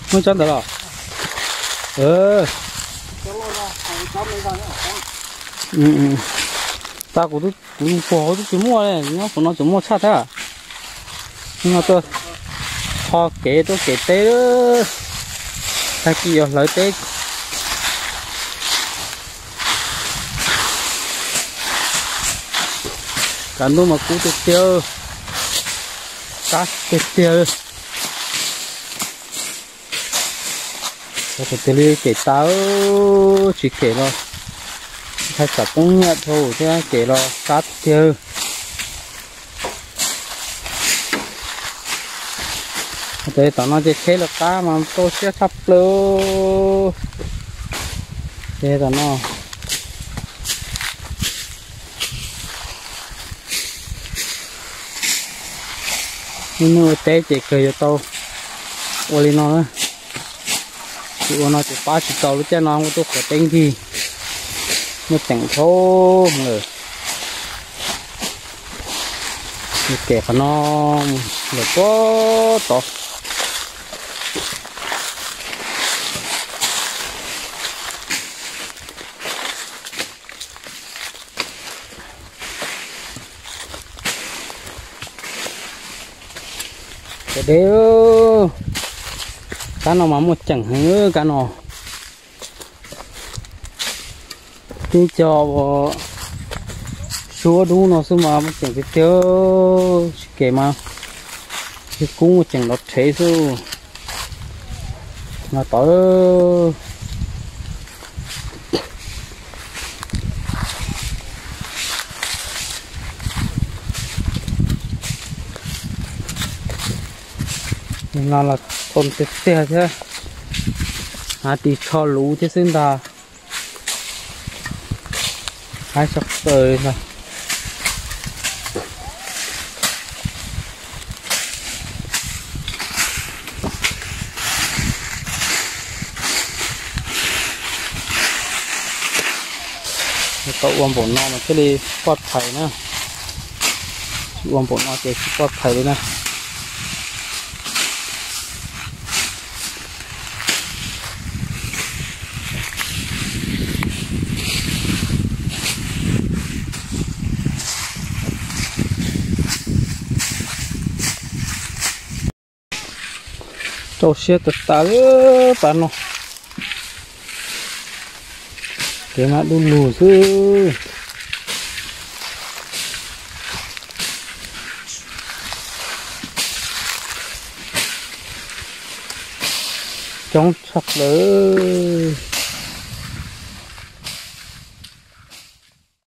Muaj tsob ntawd los? Tag kuv, kuv puag hauv twb tsis muaj li, nyob qhov no tseem muaj tshaj thiab. No tuaj qho kev tuaj kev teb, tag kis yuav hlawv teb. Kav ntuj mas kub tiag tiag, kab tiag tiag. Thaum twg li kev tas, tsis kev los hais tsam poob nyiaj dhau thiab, kev los kab tiag. Ces tom no ces tsheb lawv qab mas txaus siab tshaj plaws. Ces tom no ib hnub ua teb ces kawg yuav tau ua li no na. Tsis ua no ces pab tsis tau, lub caij no ua tuaj qhuav teb nkig, muaj ceem dhau lawm. Kev qhov no lawm puag tod. Deb, kab no mas muaj ceem heev kab no. Tib co suab dub no xwb mas muaj ceem tiag tiag. Tsis kev mas kub muaj ceem nrov rhev xwb. No tod. No los txaus tiag tiag thiab, hnav ris tsho luv thiab xwb ntag. Haib tshaj plaws ntag. Tau ua npaum no mas thiaj li poj phais na. Tsis ua npaum no ces tsis poj phais li na. Rau siab tas tas li pas no. Kev mas du lug xwb. Coob tshaj plaws.